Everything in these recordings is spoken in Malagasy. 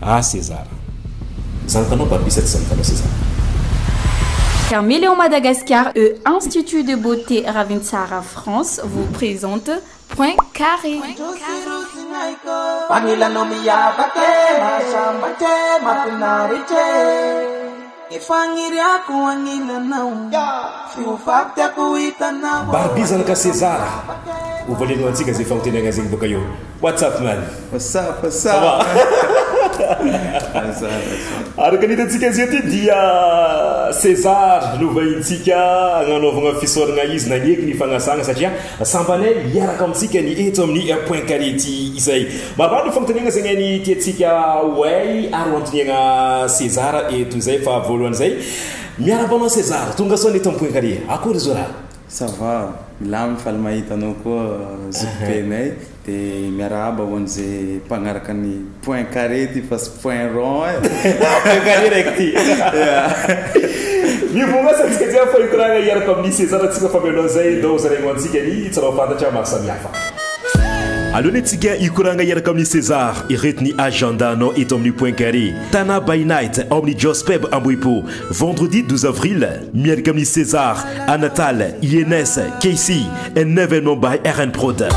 Ah César. Zanakanao Barbie sa tsy zanakanao César? Caméléon Madagascar et Institut de beauté Ravintsara France vous présente Point Carré. Barbie zanaka César. Ho valianao antsika izay fanontaniana zegny bôka eo. What's up man? What's up, what's up? Araka ny hitantsika azy ety dia César no vahintsika agnanaovagna fisaoragna izy nagneky ny fagnasagna satria sambanay hiaraka amintsika ny eto amin'ny Point Carré ty izay. Maromaro ny fanontaniagna zegny ny tiantsika ho hay ary ho antoniagna César eto izay fa voalohany izay miarahaba anao César, tonga soa ny eto amin'ny Point Carré. Akory zao raha? Ça va, milaminy faly mahita anao koa zokibenay de miarahaba ho an'izay mpagnaraka ny point carré ty fa tsy point rond eh. Point carré raiky ty. Mivonga asa antsika jiaby fa hikoragna hiaraka amin'ny César antsika fa mialoha zay ndao zaraigny ho antsika ny tsara ho fantatra maro samihafa. Aleony antsika hikoragna hiaraka amin'ny César ireto ny agenda anao eto amin'ny point carré. Tana by night ao amin'ny Jospeb Ambohipo vendredi 12 avril Miaraka amin'i César, Anatal, INS, Keysi, un événement by RN Prod.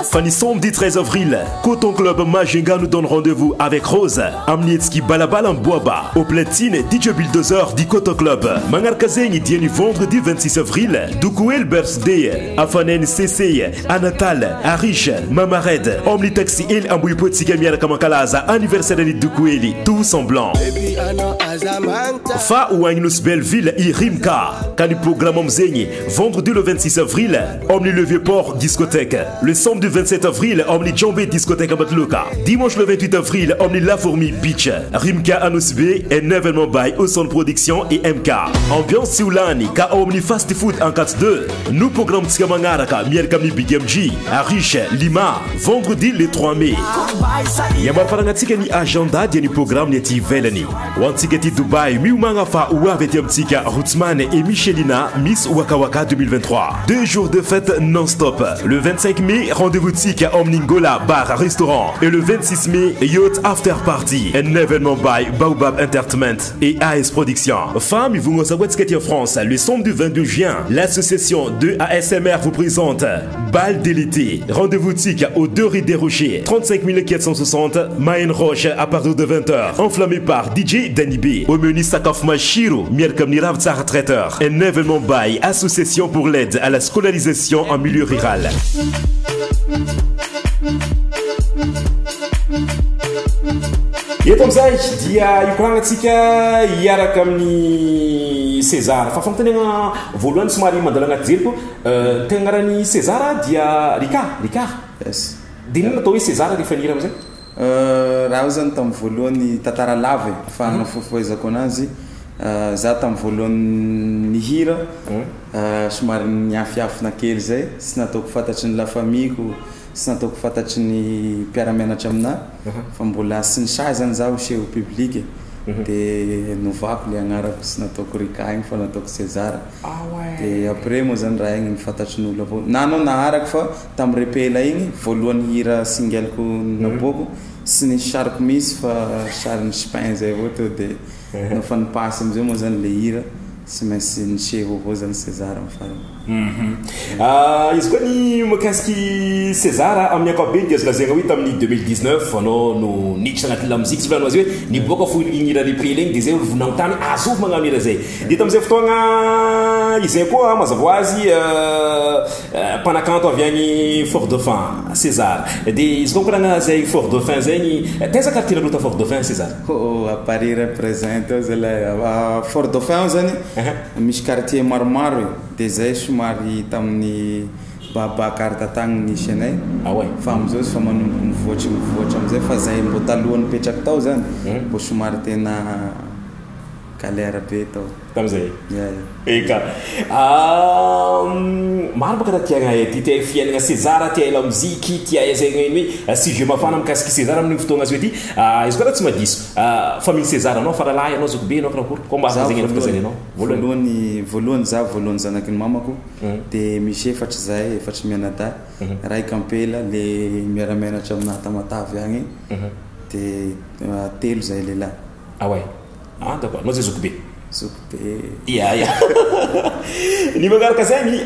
Fa ny samedi 13 avril, Coton Club Majunga nous donne rendez-vous avec Rose amin'ny hetsiky Balabala Amboaba au platine DJ Bulldozer du Coton Club. Magnaraka zegny dia ny vendredi 26 avril, Dokohely Birthday, Afanain'i CC, Anatal, Arish, Mama Red, ao amin'ny Taxi Hely Ambohipo antsika miaraka mankalaza anniversaire an'i Dokohely, tous en blanc. Fa ho agny Nosy Belleville i Rimka ka ny programme amizegny vendredi le 26 avril ao amin'ny Le Vieux Port discothèque, le samedi 27 avril ao amin'ny Djombe discothèque Ambatoloka, dimanche le 28 avril ao amin'ny La Fourmi Beach, Rimka Anosibe, un événement by Oson Production et MK. Ambiance tsy ho lany ka ao amin'ny Fast Food Ankatso 2 no programme-tsika magnaraka miaraka amin'ny Big MJ, Arish, Lima, vendredi le 3 mai. Ny amariparagnatsika ny agenda dia ny programme ny aty ivelany. Ho antsika aty Dubaï, miomagna fa ho avy aty amintsika Rotsman et Michelina Miss Waka Waka 2023. Deux jours de fête non-stop. Le 25 mai, rendez-vous tsika ao amin'ny Ngola Bar Restaurant et le 26 mai, Yacht After Party, un événement by Baobab Entertainment et AS Production. Fa mivogno azahoantsika aty en France, le samedi 22 juin, l'association de ASMR vous présente Bal de l'été. Rendez-vous tsika au 2 rue des Rochers, 35 460 Main Roche à partir de 20h. Enflammé par DJ Danny B. Au menu sakafo matsiro, miaraka amin'ny Ravitsara Traiteur. Un événement by Association pour l'aide à la scolarisation en milieu rural. Eto amin'izay dia hikoragna antsika hiaraka amin'ny César. Fa fanontaniana voalohany somary mandalo agnaty jeriko, ny tegna agnaran'i César dia Ricard, Ricard? Yes. Dia inona no atao hoe César rehefa nihira amin'izay? Raha io zany tamin'ny voalohany tantara lava e, fa nafohifohezako anazy, za tamin'ny voalohany nihira somary niafiafina kely zay, tsy nataoko fantatry ny la famille-ko, tsy nataoko fantatry ny mpiara-mianatra aminahy fa mbola tsy nisahy zany zaho hiseho public e, de novako le agnarako tsy nataoko Ricard igny fa nataoko César, de après moa zany raha igny nifantatrin'olo avao, na anao naharaka fa tamin'ny repela igny voalohany hira single-ko naboako tsy nisy sariko mihitsy fa sarin'ny Spin zay avao teo de nofa ni-passe amizay moa zany le hira tsy maintsy niseho avao zany César amin'ny farany. Izy koa ny mikasiky César amin'ny ankapobeny dia azo lazaina hoe tamin'ny 2019 anao no niditra agnatin'ny lamozika, tsy volanao azy hoe niboaka fo igny hira repela igny dia zay olo nanontany azovy magnano hira zay. Dia tamin'izay fotoagna izay koa mazava ho azy mpanakanto avy agny Fort Dauphin César. Dia izy koa mikoragna zay Fort Dauphin zay ny taiza quartier nareo ta Fort Dauphin César? Oh, à Paris représente ao zalahy. Fort Dauphin ao zany misy quartier maromaro e, dia zay somary tamin'ny baba carte tagny nisy anay. Ah ouais. Fa amizao izy fa manomboka mivoatry mivoatra amizay fa zay mbô taloha nipetraky tao zany mbô somary tena galère be tao. Tamizay. Yeah. Eka. Maro baka raha tiagna hay aty, tia fiainagna César, tia lamoziky, tia zegny hoe sujet mafana mikasiky César amin'io fotoagna zao ty. Izy koa raha tsy madiso. Famille César anao faralahy anao zokibe anao karakory? Koa mba Za zegny voalohany filazana anao. voalohany voalohany za voalohany zanaky ny mamako de misy efatry zahay efatry mianadahy, raiky ampela le miara-mianatra aminahy Tamatave agny. De telo zahay lehilahy. Ah ouais. Ah d'accord. Anao zay zokibe. Zokibe. Ya ya. Ny magnaraka zegny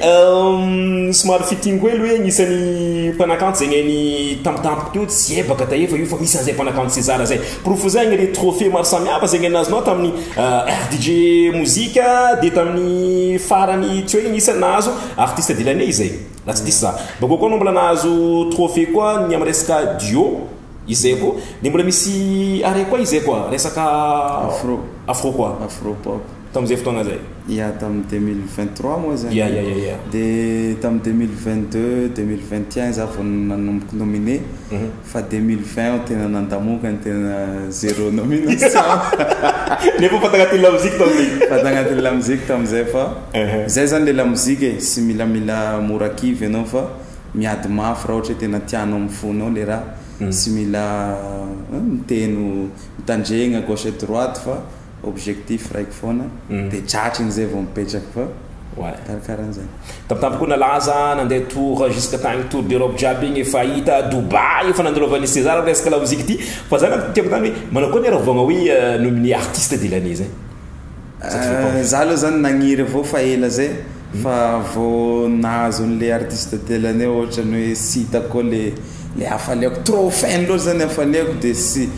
somary fitiniko hely hoe agnisan'ny mpanakanto zegny ny tampotampoka teo tsy ebaka ta efa io fa misy an'izay mpanakanto César zay. Porofo zegny le trophée maro samihafa zegny nazonao tamin'ny RDJ mozika de tamin'ny farany teo igny anisan'ny nahazo artiste de l'année izay. Raha tsy diso za. Bakeo koa anao mbola nahazo trophée koa ny amin'ny resaka duo izay koa. De mbola misy arrêt koa izay koa resaka Afro. Afro koa. Afro pop. Tamin'izay fotoagna zay. Ya, tamin'ny 2023 moa zany. Ya ya ya ya. De tamin'ny 2022, 2021 za vao nanomboka nominé. Fa 2020 aho tena nandamoka ny tena zéro nomination. Nefa fa tagnatin'ny la musique tamin'izay. Fa tagnatin'ny la musique tamin'izay fa zay zany le la musique e, sy milamila mora kivy ianao fa miady mafy raha ohatra hoe tena tianao amin'ny fonao le raha. Sy mila miteno mitandregna gauche et droite fa objectif raiky foana de tratriny zay vao mipetraky fa karakarahan'zay. Tampotampoka koa nalaza nandeha tour jusque tagny tour d'Europe jiaby igny efa hita Dubaï efa nandalovan'ny César resaka la musique ty fa zany tiako tany hoe manao koa ny raha hoe nominé artiste de l'année zay. Ça te fait pas Za aloha zany nagniry avao fa ela zay fa vao nahazo an'le artiste de l'année ohatrany hoe sy hitako koa le hafaliako trop fin loatra zany hafaliako de sy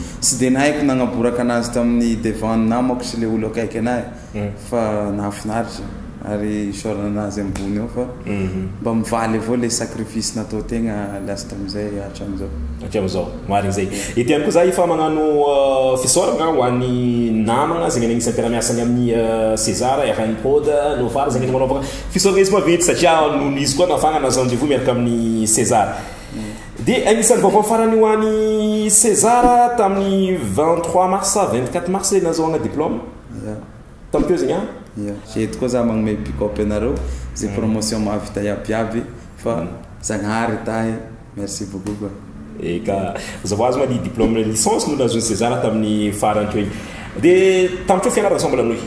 de nahaiko nagnaboraka anazy tamin'ny devant namako sy le olo akaiky anahy fa nahafinaritra ary isaorana anazy ambony eo fa mba mivaly avao le sacrifice natao tegna lasa tamizay hatramizao. Hatramizao marigny zay. Ety ihany koa za efa magnano fisaorana ho an'ny namagna zegny agnisan'ny mpiara-miasany amin'ny César, RN Prod, Nofar zegny manaovagna fisaorana izy maventy satria noho izy koa nafagna nahazo rendez-vous miaraka amin'ny César. De agnisan'ny vaovao farany ho an'ny César tamin'ny 23 mars 24 mars nahazoagna diplôme. Tamin'ny teo zegny a? Ya. Eto koa za magnome big up anareo zay promotion mahavita iabiaby fa Zagnahary tahy, merci beaucoup quoi. Eka zava azy ma ny diplôme licence no nahazoan'ny César tamin'ny farany teo igny. De tamin'ny teo fianarana sa mbola nohy?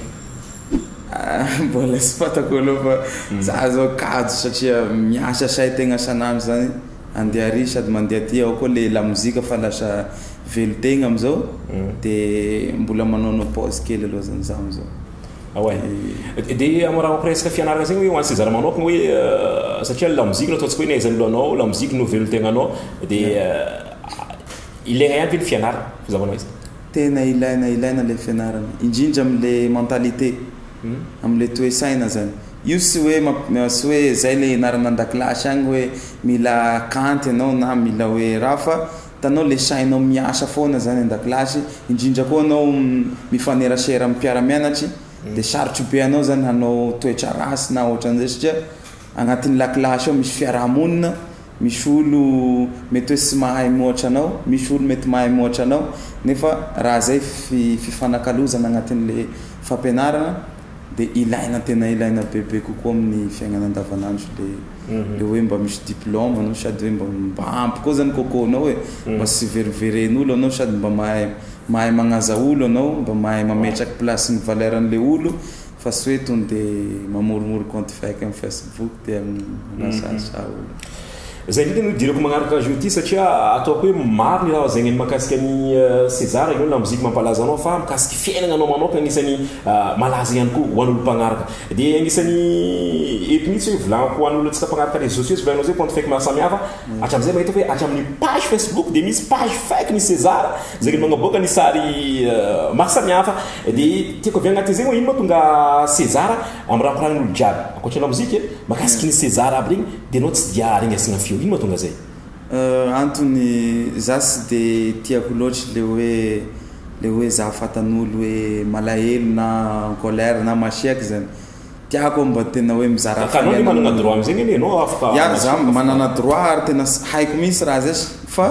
Ah, mbola sy fantako aloha fa za zao kajo satria miasa say tegna isan'andro zany andeha ary sady mandeha aty ao koa le la mozika fa lasa velon-tegna amizao de mbola manaonao pause kely aloha zany za amizao. Ah ouais. De amaragnako resaka fianarana zegny hoe ho an'ny César manokana hoe satria la musique no ataontsika hoe nahaizan'ny lohanao, la musique no velon-tegnanao de ilaigna ihany ve ny fianarana fizahavanao izy? Tena ilaina ilaina le fianarana indrindra am'le mentalité, am'le toe-saina zany. Io sy hoe sy hoe zay le ianarana an-dakilasy agny hoe mila kanty anao na mila hoe raha fa hitanao le sainao miasa foana zany an-dakilasy indrindra koa anao mifanerasera amin'ny mpiara-mianatry de sarotry be anao zany hanao toetra rasy na ohatran'izay satria agnatin'ny lakilasy ao misy fiarahamonina, misy olo mety hoe sy mahay mihoatra anao, misy olo mety mahay mihoatra anao nefa raha zay fifanakalozana agnatin'le fampianarana de ilaina tena ilaina bebe kokoa amin'ny fiainana andavanandro le hoe mba misy diplôme anao sady hoe mba ampy koa zany coco-nao e, mba sy veriveren'olo anao sady mba mahay mahay magnaza olo anao, mba mahay mametraky place ny valeur-an'le olo fa sy hoe tonga de mamoromoro compte fake amin'ny Facebook de magnasasa olo. Zay indrindra no idirako magnaraka azy io ty satria ataoko hoe maro ny raha zegny mahakasika ny César io la musique mampalaza anao fa mikasiky fiainana anao manokana agnisan'ny malaza ihany koa ho an'olo mpagnaraka. De agnisan'ny eto mihitsy hoe volaniko ho an'olo antsika mpagnaraka réseaux sociaux volanao zay compte fake maro samihafa hatramizay mahita hoe hatramin'ny page Facebook de misy page fake ny César zegny magnaboaka ny sary maro samihafa. De tiako avy agnaty zegny hoe ino mahatonga César amin'ny raha koragn'olo jiaby ankoatra la musique mahakasiky ny César aby regny de anao tsy dia regnesagna feo ino mahatonga zay? Antony za sy de tiako loatry le hoe za fatan'olo hoe malahelo na en colère na masiaky zany. Tiako mba tena hoe mizara Ka anao ny manana droit amizegny anie anao afaka Ya, za manana droit ary tena haiko mihitsy raha zay fa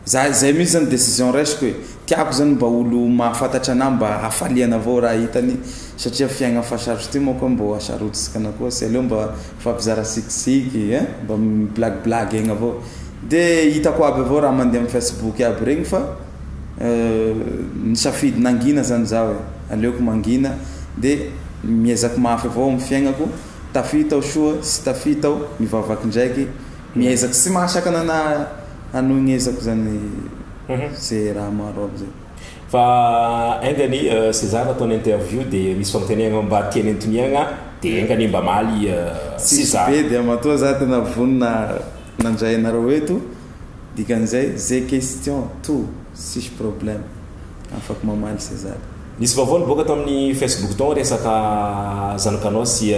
za zay mihitsy zany décision raisiko hoe tiako zany mba olo mahafantatra anahy mba hafaliana avao raha hitany satria fiaigna fa sarotry ty moa koa mbô asarotsika ana koa sy aleo mba fampizara sikitsiky hein mba miblagueblague egny avao de hitako aby avao raha mandeha amin'ny Facebook aby regny fa nisafidy nangina zany zaho hoe aleoko mangina de miezaky mafy avao amin'ny fiaignako tafita aho soa sy tafita aho mivavaky ndraiky miezaky sy mahasakana ana hanohy ny ezako zany. Zay raha maro aby zay. Fa engany César nataony interview dia misy fanontaniagna mba tiany antoniagna dia engany mba maly César. Tsisy be dia matoa za tena vonona nandray anareo eto dikan'izay ze question tout tsisy problème afaka mamaly César. Nisy vaovao niboaka tamin'ny Facebook tao resaka zanakanao sy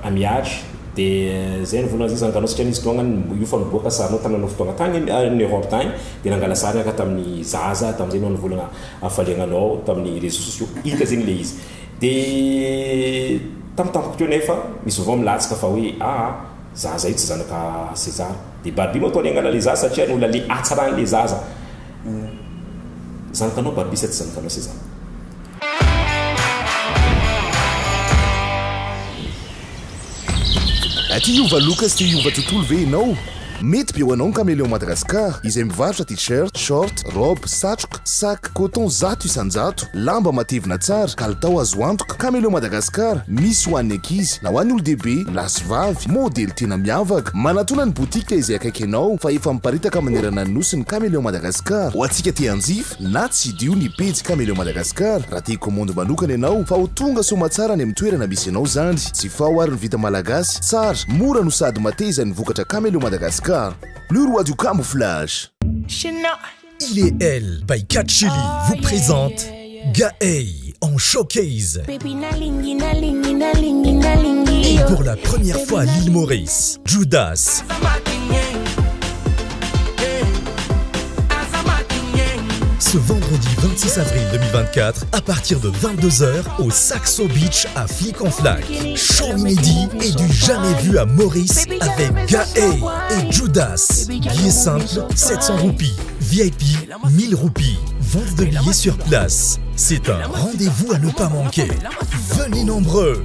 Amiary dia zay nivolagna zay zanakanao satria nisy fotoagna io fa niboaka sarinao tamin'ny fotoagna tagny any Europe tagny dia nangala sary niaraka tamin'ny zaza tamin'izay anao nivolagna hafaliagnanao tamin'ny réseaux sociaux hita zegny le izy dia tampotampoka teo nefa misy vaovao milatsaka fa hoe aa zaza io tsy zanaka César dia Barbie moa ataony angala le zaza satria ny olona le hatsarany le zaza zanakanao Barbie sa tsy zanakanao César? Te hiova look sy te hiova tontolo ve ianao? Mety be ho anao ny Caméléon Madagascar izay mivarotra t-shirt, short, robe, satroka, sac, coton 100%, lamba matevina tsara, kalitao azo antoka. Caméléon Madagascar, misy ho an'ny ankizy na ho an'ny olon-dehibe, lahy sy vavy, modely tena miavaka. Manatona ny boutique izay akaiky anao fa efa miparitaka manerana ny nosy ny Caméléon Madagascar. Ho antsika te hanjifa na tsidiho ny pejy Caméléon Madagascar raha te hikomandy manokana ianao fa ho tonga soamatsara any amin'ny toerana misy anao zany. Jifao ary ny vita malagasy, tsara, mora no sady mateza ny vokatra Caméléon Madagascar. Le roi du camouflage. Il et Elle by Katchili vous présente Gaël en showcase. Et pour la première fois à l'île Maurice, Judas. Ce vendredi 26 avril 2024, à partir de 22h, au Saxo Beach à Flic-en-Flac. Show inédit et du jamais vu à Maurice avec Gaël et Judas. Billets simples, 700 roupies. VIP, 1000 roupies. Vente de billets sur place. C'est un rendez-vous à ne pas manquer. Venez nombreux.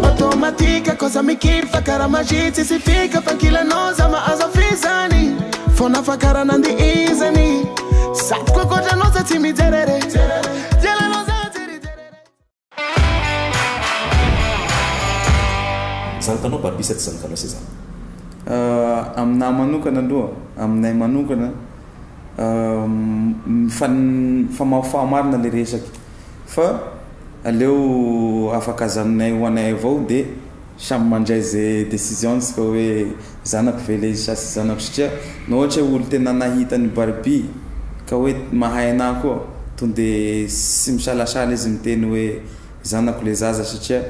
Automatika kosa mikifa karamajitsy sy fika fankilanao mahazo fizany fona fakarana andiizany sady kokoatranao za tsy mijerere jelanao za jerijerere. Zanakanao Barbie sa tsy zanakanao César? Aminahy manokana aloha, aminay manokana fa mahafahamarina le resaky fa aleo afaka azanonay ho anay avao dia samy mandray zay décision tsika hoe zanako ve le izy sa tsy zanako satria na ohatra hoe olo tena nahita ny Barbie ka hoe mahay anahy koa tonga de tsy misalasala izy miteny hoe zanako le zaza satria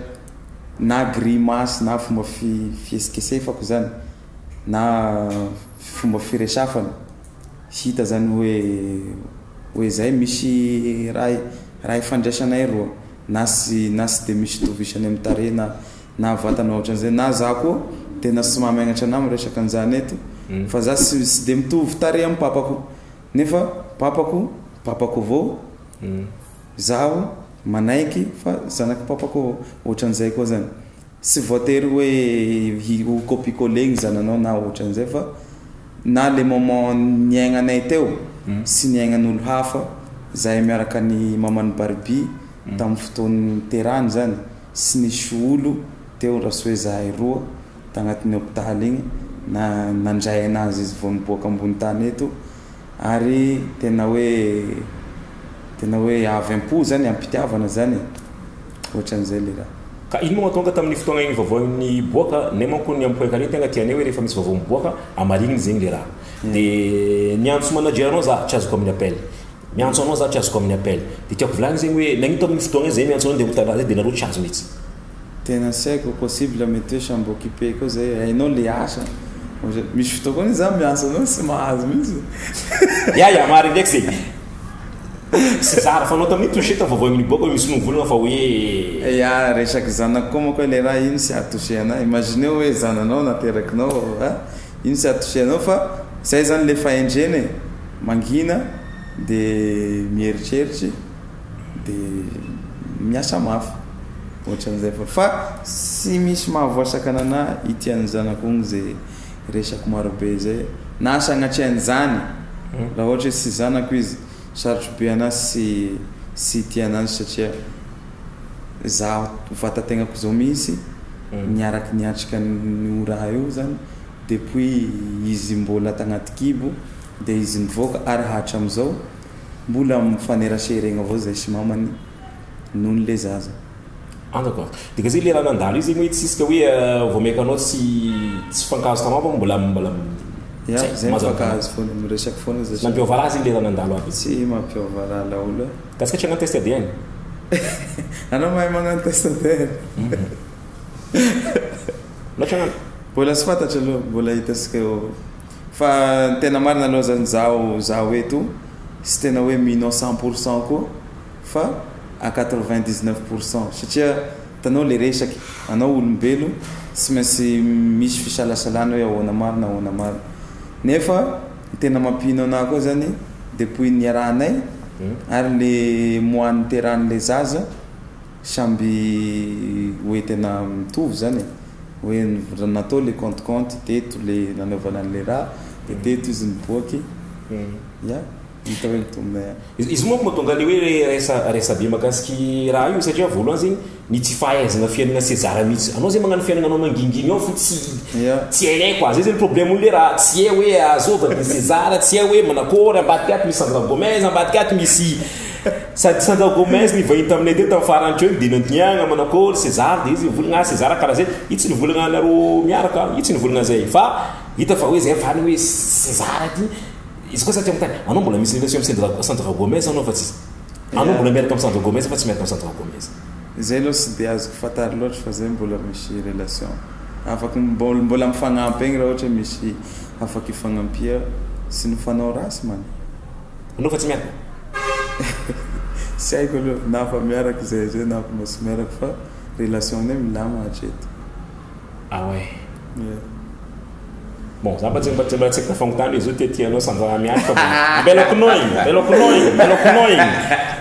na grimace na fomba fihesikesefako zany na fomba firesafana hita zany hoe zay misy raha ifandraisanay roa na tsy de misy tovisany amin'ny tarehy na vatana ohatran'izay na za koa tena tsy mahamenatra anahy miresaka an'izany eto fa za tsy de mitovy tarehy amin'ny papako nefa papako papako avao zaho manaiky fa zanaky papako avao ohatran'izay koa zany tsy voatery hoe ho copier-coller ny zananao na ohatran'izay fa na le moment niaignanay teo sy niaignan'olo hafa zahay miaraka ny maman'ny Barbie tamin'ny fotoan'ny terahany zany sy nisy olo teo raha tsy hoe zahay roa tagnatin'ny hôpitaly igny na nandray anazy izy vao niboaka ambony tany eto ary tena hoe avy am-po zany ampitiavana zany ohatran'izay le raha. Ka ino moa tonga tamin'ny fotoagna igny vaovao niboaka nay manko ny amin'ny point carré tegna tianay hoe rehefa misy vaovao miboaka amarigniny zegny le raha. Dia niantso manager anao za tsy azoko amin'ny appel. Miantso anao za tsy azoko amin'ny appel. Dia tiako volagny zegny hoe nagnino tamin'ny fotoagna zay miantso anao dia mitaraha zay dia nareo tsy azo mihitsy. Tena tsy haiko possible mety hoe samby occupé koa zay hainao le asa. Misy fotoa koa za miantso anao tsy mahazo mihitsy. Ya marigny ndraiky zegny. César fa anao tamin'ny touché ta vaovao niboaka hoe misy mivolagna fa hoe Ya resaky zanako koa manko le raha ino tsy ahatouché anahy. Imaginez hoe zananao naterakinao ino tsy ahatouché anao fa zay zany le fahendrena e mangina de mieritreritry de miasa mafy ohatran'izay fa tsy misy mahavoasakana anahy itian'ny zanako igny zay resaky marobe zay na sagnatria an'izany raha ohatra hoe tsy zanako izy. Sarotro be anahy sy sy hitia anazy satria za vatategnako zao mihitsy niaraky niatrika an'io raha io zany depuis izy mbola tagnaty kibo de izy nivoaka ary hatramizao mbola mifaneraserena avao zay sy mamany noho le zaza. Ah d'accord. Dika zay le raha nandalo io zegny hoe tsisy ka hoe vao maika anao tsy tsy fankahazo tamao fa mbola mbola Ya, zay mifankahazo foana, miresaky foana zay. Nampiova raha zegny le raha nandalo aby. Tsy mampiova raha laolo. Gasika tsy hagnano test ADN. Anao mahay magnano test ADN? Anao tsy hagnano? Mbola tsy fantatra aloha, mbola hitantsika eo. Fa ny tena marina aloha zany zaho zaho eto tsy tena hoe mino à 100% koa fa à 99% satria hitanao le resaky, anao olombelo tsy maintsy misy fisalasalana hoe ahoana marina ahoana marina. Nefa ny tena mampino anahy koa zany depuis niarahanay ary le mois niterahan'le zaza samby hoe tena mitovy zany e. Hoe natao le compte compte teto le nanaovana an'le raha de teto izy niboaky. Ya, hita hoe mitombina ihany. Izy moa mahatonga le hoe resa resabe mahakasiky raha io satria voalohany zegny ny tsy fahaizana fiainana César mihitsy. Anao zegny magnano fiainana anao manginginy ao fo tsy tsy hainay quoi. Zay zegny problème olo le raha tsy hay hoe azova de César, tsy hay hoe manakôry, ambadika ato misy Sandra Gomez, ambadika ato misy sady Sandra Gomez nivahiny taminay teo tamin'ny farany teo igny de nandiniagna manakôry César de izy nivolagna ah César karaha zay. Io tsy nivolagna anareo miaraka, io tsy nivolagna zay fa hita fa hoe zay farany hoe César ty. Izy koa satria mitany, anao mbola misy relation amin'ny Sandra Gomez anao fa tsisy. Anao mbola miaraka amin'ny Sandra Gomez fa tsy miaraka amin'ny Sandra Gomez. Zay aloha tsy dia azoko fantary loatra fa zay mbola misy relation. Afaky mbola mifagnampy egny raha ohatra hoe misy afaky ifagnampia sy ny fanao rasy man. Anao fa tsy miaraka? Tsy haiko aloha na fa miaraka zay zay na fa mbo tsy miaraka fa relation-nay milamina hatreto. Ah ouais. Yeah. Bon, za mba tsy mba tsy mba tsy tafagnontany izy io tiatia anao Sandra miandry fa bon. Ambelako nao igny, ambelako nao igny, ambelako nao igny.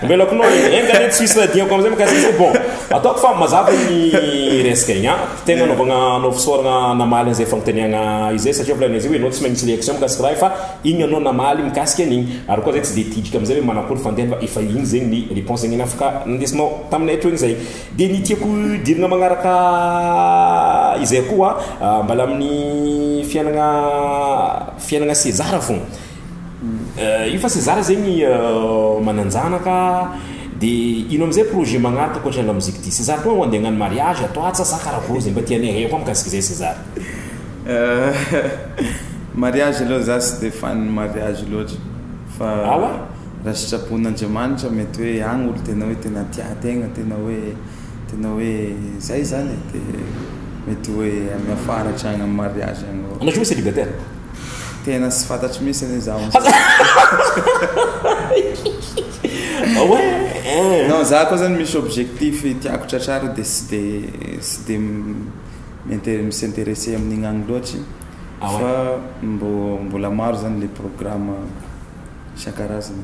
Ambelako nao igny. Enga anie tsy misy raha diako amizay mikasika izay. Bon, ataoko fa mazava igny resaka igny an. Tegna anaovagna anao fisaoragna namaly an'izay fagnontaniagna izay satria volagnina izy hoe anao tsy magnisy réaction mikasika raha io fa igny anao namaly mikasika an'igny. Ary koa zay tsy de tidrika amizay hoe manakory fandehany fa efa igny zegny ny réponse zegny afaka nandesinao taminay teo igny zay. Dia ny tiako hidirana magnaraka izay koa mbala amin'ny fiainagna fiainagna César fogna. Io fa César zegny manan-janaka dia ino amizay projet magnaraka ankoatra ny lamoziky ty? César koa andeha hagnano mariage ato atsa sa karakory zay mba tianay hay koa mikasika izay César. Mariage aloha za tsy dia fan mariage loatra fa Ah ouais? Raha sitrapon'Andriamanitra mety hoe agny olo tena hoe tena tia tegna, tena hoe tena hoe zay zany e, de mety hoe miafara hatragny amin'ny mariage agny avao. Anao koa célibataire? Tena tsy fantatro mihitsy anie zaho. Ah ouais? Non, za koa zany misy objectif tiako tratrary de tsy de tsy de mi-inter- mi-s'intéresser amin'igny agny loatry Ah ouais? fa mbô mbola maro zany le programme isan-karazany.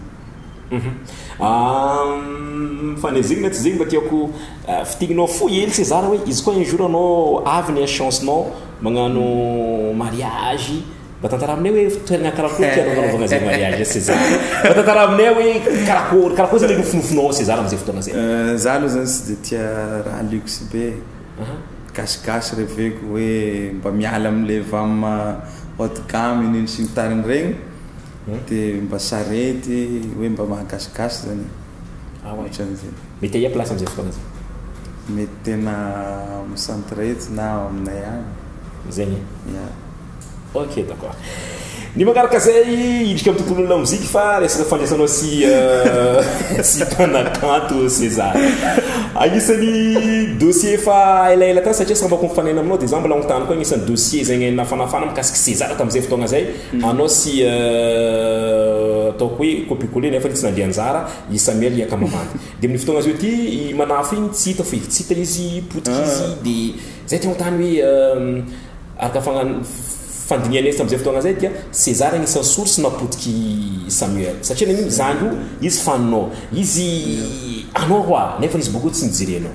Fa ny zegny na tsy zegny mba tiako fitigninao fohy hely César hoe izy koa un jour anao avy ny chance-nao magnano mariage mba tantara aminay hoe toerana karakory tianao hanaovagna zay mariage César. Mba tantara aminay hoe karakory karakory zany le nofinofinao César am'zay fotoagna zay. Za aloha zany tsy de tia raha luxe be. Gasigasy reveko hoe mba miala am'le vam haut de gamme ino ino sy ny tariny regny. Dia mba sarety hoe mba mahagasigasy zany e. Ah ouais. Ohatran'izay. Mety aia place amin'izay fotoana izay? Mety tena amin'ny centre etsy na aminay agny. Zegny e? Ya. Ok d'accord. Ny magnaraka zay hidrika amin'ny tontolon'ny lamoziky fa resaka fandraisanao sy sy mpanakanto César. Agnisan'ny dossier efa elaela tany satria sambako mifanena aminao dia za mbola agnontany koa agnisan'ny dossier zegny nafanafana mikasiky César tamin'izay fotoagna zay. Anao sy ataoko hoe copie coller nefa tsy nandeha anjara i Samuel Iakamavandy. Dia amin'ny fotoagna zao ty i Manafo igny tsy hita fa tsy hita izy, potika izy dia zay te hanontany hoe araka fagnan- fandinihanay tamin'izay fotoagna zay dia César agnisan'ny source napotiky Samuel satria nagnino zany io izy faninao, izy anao hoa nefa izy bôko tsy nijery anao.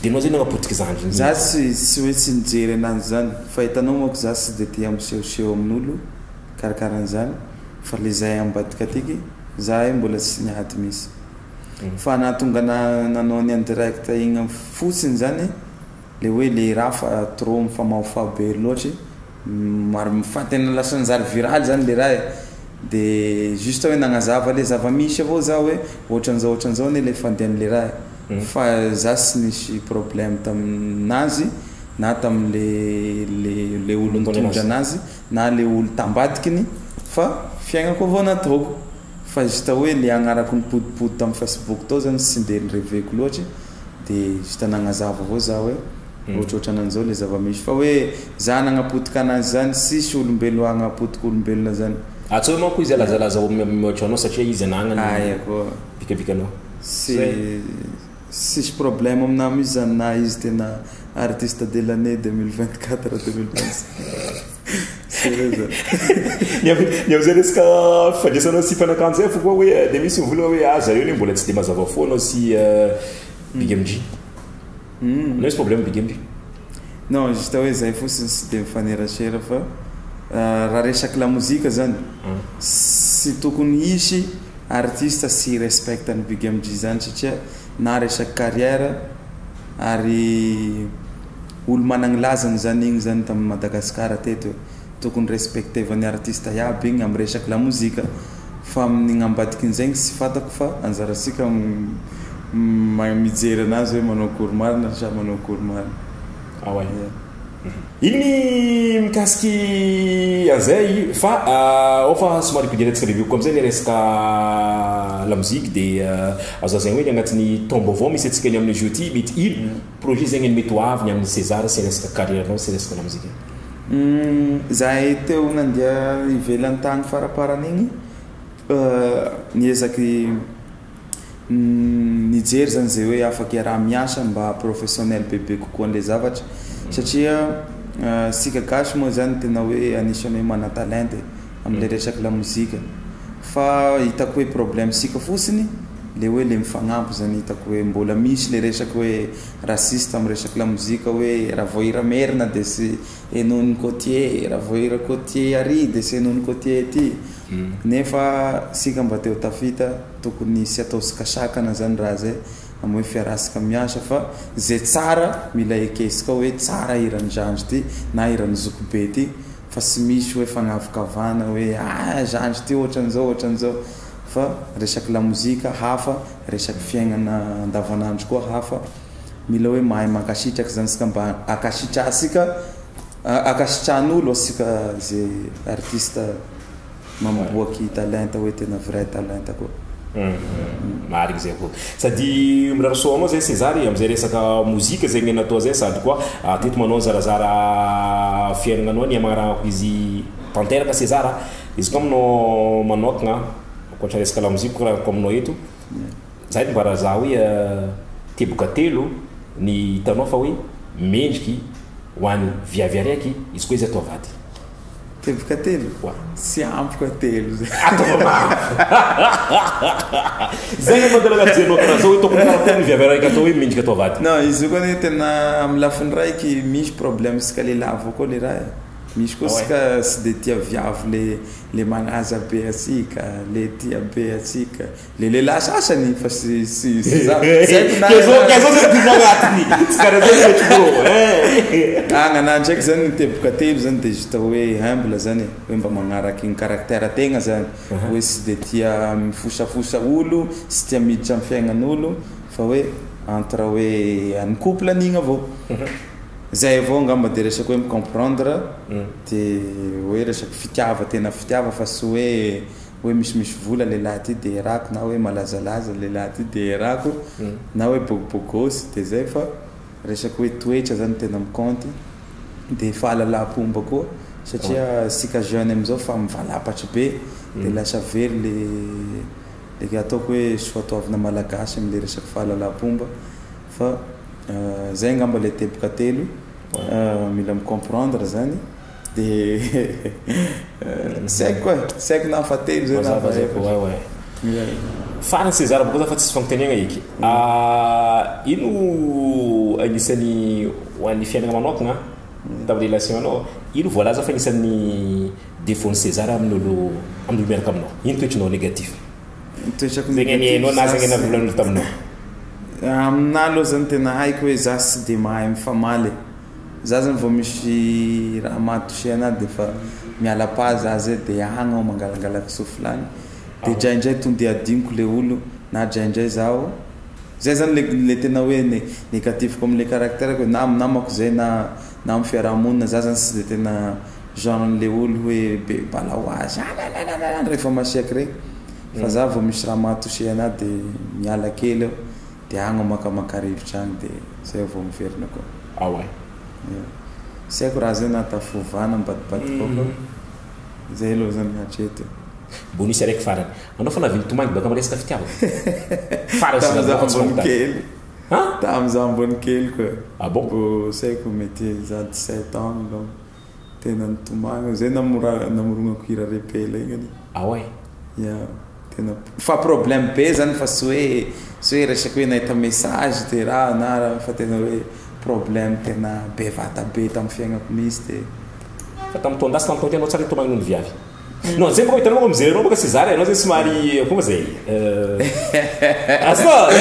Dia anao zay nagnapotiky zandriny igny. Za tsy tsy hoe tsy nijery ananjy zany fa hitanao manko za tsy de tia misehoseho amin'olo karakaran'izany fa le zay ambadika atiky Zahay mbola tsy niady mihitsy. Fa nahatonga ana nanao ny en direct igny fotsiny zany le hoe le raha fa trop mifamahofaho be loatry, maro fa tena lasa nanjary viral zany le raha e. De juste hoe nagnazava le zava-misy avao za hoe ohatran'izao ohatran'izao anie le fandehan'le raha e. Fa za tsy nisy problème taminazy na tam'le le olo nitondra anazy na le olo tambadikiny fa fiaignako avao nataoko. Fa juste hoe le agnarako nipodipody tamin'ny Facebook tao zany tsy de nireveko loatry de juste nagnazava avao za hoe ohatrohatran'an'izao le zava-misy. Fa hoe za nagnapotika anazy zany tsisy olombelo hagnapotika olombelona zany. Atsoy manko izy alazalaza mihoatra anao satria izy anagnany Aia koa. bikabikanao. Tsy tsisy problème aminahy mihitsy zany na izy tena artiste de l'année 2024 2025. Sérieux zany. Ny am'izay resaka fifandraisanao sy mpanakanto zay fo koa hoe de misy mivolagna hoe ah zareo ne mbola tsy de mazava fo anao sy Big MJ. Anao misy problème Big MJ? Non, juste hoe zay fotsiny tsy de mifanerasera fa raha resaky lamozika zany tsy tokony hisy artiste tsy respecte ny Big MJ zany satria na resaky carrière ary olo managny lazany zany igny zany tamin'ny Madagasikara teto e. Tokony respectevan'ny artiste iaby igny amin'ny resaky lamozika fa amin'ny ambadikin'izay tsy fantako fa anjarasika mijery anazy hoe manao akory marina sa manao akory marina. Ah ouais. Iny mikasiky an'izay fa ao fa somary ampidirantsika bebe kokoa amizay ny resaka lamozika de azo lazaina hoe ny agnatin'ny taom-baovao misy antsika ny amin'ny jour ty mety ino projet zegny ny mety ho avy ny amin'ny César sy resaka carrière-nao sy resaka lamozika. Zahay teo nandeha ivelany tany faraparany igny niezaky nijery zany zay hoe afaky iaraha miasa mba professionnel bebe kokoa an'le zavatra satria sika gasy moa zany tena hoe anisan'ny hoe mana-talenta am'le resaky lamozika fa hitako hoe problème sika fotsiny le hoe le mifagnampy zany hitako hoe mbola misy le resaky hoe raciste amy resaky lamozika hoe raha vao hira merina de sy henoin'ny côtier, raha vao hira côtier ary de sy henoin'ny côtier aty, nefa sika mba te ho tafita tokony sy ataosika sakana zany raha zay amy hoe fiarahasika miasa fa zay tsara mila ekesika hoe tsara hiran'ny zandry ty na hiran'ny zokibe ty fa tsy misy hoe fagnavokavana hoe ah zandry ty ohatran'izao ohatran'izao fa resaky lamozika hafa, resaky fiaignana andavanandro koa hafa, mila hoe mahay mankasitraky zany sika mba ankasitrahasika ankasitrahan'olo asika zay artiste mamboaky talenta hoe tena vrai talenta koa. Marigny zay koa sady mirary soa anao zay César amizay resaka mozika zegny natao zay sady koa teto manao zarazara fiaignananao ny amagnarahako izy tanteraka César izy koa aminao manokagna ankoatra resaka lamozika koa raha ko aminao eto zay mba raha za hoe teboka telo ny hitanao fa hoe mendriky ho an'ny viavy araiky izy koa izy atao vady. Teboka telo? Oa. Tsy ampy koa telo zay. Atao zay ny mandala anaty jerinao karaha zao hoe tokony karakory ny viavy araiky atao hoe mendriky atao vady. Non, izy io koa anie tena amin'ny lafiny raiky misy problème sika lehilahy avao koa le raha e. Misy koa sika tsy de tia viavy le magnaja be atsika, le tia be atsika. Le lehilahy sasany fa sy sy sy za. Tsy haiko na Kezo kezo zay ty agnatiny. Tsy karaha zay mety bro. Eh. Ah, gnanahy ndraiky zany ny teboka telo zany de juste hoe humble zany e, hoe mba magnaraky ny caractère tegna zany. Hoe tsy de tia mifosafosa olo, tsy tia miditra amin'ny fiaignan'olo fa hoe entre hoe any couple an'igny avao. Zay avao angamba de resaky hoe mi-comprendre de hoe resaky fitiava tena fitiava fa tsy hoe misimisy vola lehilahy ty de erako na hoe malazalaza lehilahy ty de erako na hoe bogobogosy de zay fa resaky hoe toetra zany tena micompte de fahalalam-pomba koa satria sika jeune amizao fa mivalapatry be de lasa very le ataoko hoe soatoavina malagasy am'le resaky fahalalam-pomba fa zay angamba le teboka telo mila mi-comprendre zany de tsy haiko koa tsy haiko na fa telo zay na Mazava fa zay koa, efatra. ouais ouais. Farany César bôka za fa tsisy fagnontaniagna eky. Ino agnisan'ny ho an'ny fiainana manokagna tamin'ny relation anao, ino voalaza fa agnisan'ny défaut-n'ny César amin'olo miaraka aminao? Ino toetrinao négatif? Toetrako Zegny ny hainao na zegny navolan'olo taminao? Aminah aloha zany tena haiko hoe za tsy de mahay mifamaly e. Za zany vao misy raha maha-touché anah de efa miala pas za zay de agny aho mangalangalaky souffle agny. De ndraindray to de adinoko le olo na ndraindray zaho, zay zany le le tena hoe négatif-ko amle caractère-ko hoe na amy namako zay na na amy fiarahamonina za zany tsy de tena genre-n'le olo hoe be bala ho azy alalala rehefa masiaky regny fa za vao misy raha maha-touché anah de miala kely aho de agny aho makamaka rivotra agny de zay aho vao miverina koa. Ah ouais. Ya. Tsy haiko raha zay na tafovana ambadibadika ao fa zay aloha zany hatreto. Bonus araiky farany. Anao fa nahavita nitomagny baka am resaka fitiavana? Farany sy Tam za fa tsy ambony mampitaha. kely. Hein? Tam za ambony kely koa. Ah bon? Mbô tsy haiko mety za 17 ans angamba. Tena nitomagny. Zay namora namorognako hira repela igny anie. Ah ouais? Ya, tena fa problème be zany fa tsy hoe tsy hoe resaky hoe nahita message de raha na raha fa tena hoe problème tena be vata be tamin'ny fiaignako mihitsy de. Fa tamin'ny taon-dasa tamin'ny taon-ty anao tsara nitomagny noho ny viavy. Non, zay bôka hitanao bôka mijery anao bôka César e, anao zay somary fomba zay. Asa,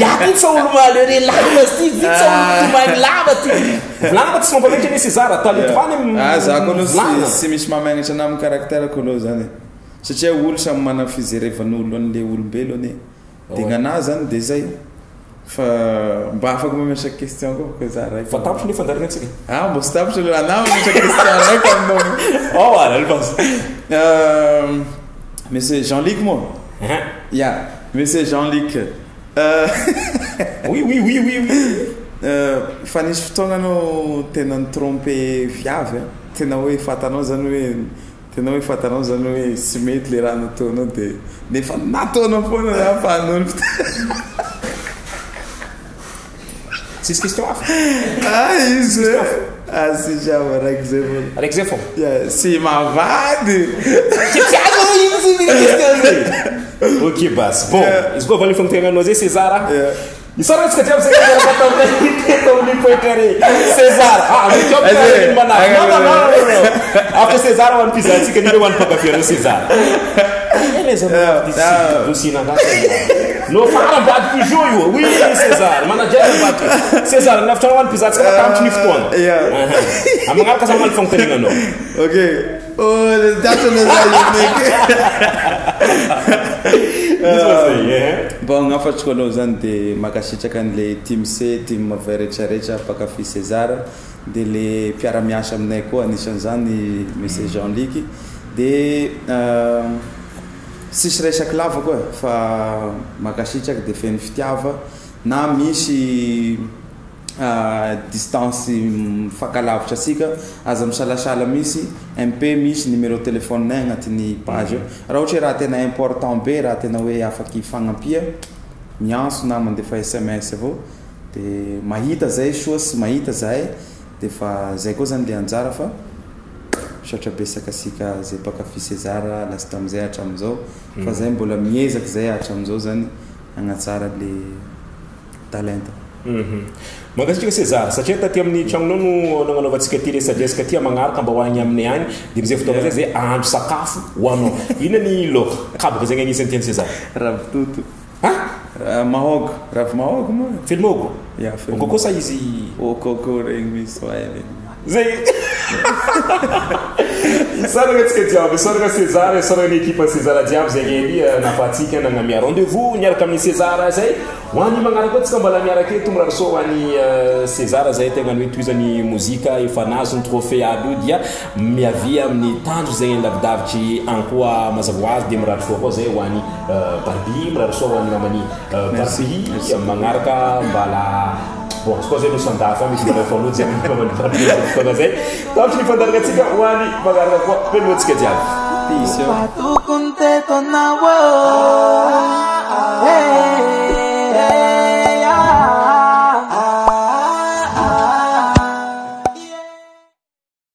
ya ty tsy olo malheureux lava ty, ty tsy olo mitomagny lava ty. Volagna fa tsy mampamenatra anie César, taloha tany Ah, za koa aloha volagna. tsy misy mahamenatra anahy amin'ny caractère-ko aloha zany e. Satria olo samy manana fijerevan'olo an'le olombelo anie. De gn'anahy zany de zay. Fa mba afaka mametraka question koa fa za raiky. Fa tapitra ny fandaharana antsika. Ah, mbo tsy tapitra aloha. Anah mametraka question raiky aminao. Oh, ara, alefaso. Monsieur Jean-Luc moa? Hein? Ya, Monsieur Jean-Luc. Oui, oui, oui, oui, oui. Fa nisy fotoagna anao tena ni-tromper viavy a? Tena hoe fantanao zany hoe Tena hoe fantanao zany hoe tsy mety le raha nataonao de nefa nataonao foana le ampahanao ny Tsisy question hafa? Ah izy e! Ah tsisy hafa araiky zay foana. Araiky zay foana? Ya, sy mavady! Tsy azo ino tsy misy question zay. Ok basy. Bon, izy koa valin'ny fanontanianao zay César a. Isaorana antsika jiaby zay niaraka taminay teto amin'ny Point Carré. César, ah mety ao ny manavy. Non non non non non. After César ho an'ny mpizahantsika indrindra ho an'ny mpankafy anao César. Ela izy manavy ty dossier nangahy. No fara ambadiky toujours io. Oui César, manager ambadiky. César, ny hafitrano ho an'ny mpizahantsika fa tamitry ny fotoana. Amin'ny magnaraka za mamaly fanontaniana anao. Ok. Oh, le tatra na za io mec. Bon, hafatriko aloha zany de mankasitraka an'le team C, team Mavay retraretra, mpankafy César, de le mpiara-miasa aminay koa anisan'izany Monsieur Jean-Luc. De tsisy resaky lava koa fa mankasitraka de feno fitiava na misy distance mifankalavitra antsika aza misalasala mihitsy MP misy numéro téléphone nay agnatin'ny page ao raha ohatra hoe raha tena important be raha tena hoe afaky hifagnampia miantso na mandefa sms avao de mahita zay soa sy mahita zahay de fa zay koa zany le anjara fa misaotra betsaka asika zay mpankafy César lasa tamizay hatramizao fa zay mbola miezaky zay hatramizao zany hagnatsara le talenta. Mankasitraka César, satria taty amin'ny tragnonao no nagnanaovantsika ty resadresaka ty, magnaraka mba ho agny aminay agny, dia amizay fotoagna zay zay ahandro sakafo ho anao. Inona ny laoka? Kabaka zegny agnisan'ny tian'i César. Ravitoto. Hein? Mahogo. Ravi-mahogo moa? Felimahogo? Ya, felimahogo. Au coco sa izy? Au coco regny misy oay regny. Zay. Isaorana antsika jiaby, isaorana César, isaorana ny ekipan'i César jiaby zay ely nahafahantsika nagnamia rendez-vous niaraka amin'i César zay. Ho an'ny magnaraka koa tsika mbola miaraka eto mirary soa ho an'i César zay tegna ny hoe tohizany mozika efa nahazo ny trophée aby io dia miavia amin'ny tanjo zegny lavidavitry agny koa mazava ho azy dia mirary soa koa zay ho an'i Barbie, mirary soa ho an'ny namany Barbie magnaraka mbala bon izy koa zay nosy andafy agny misy mbola mifanojo amin'ny namany Barbie amizay fotoagna zay. Tampitry ny fandaharana antsika ho an'ny magnaraka koa veloma antsika jiaby. Peace. Tokony teto anao.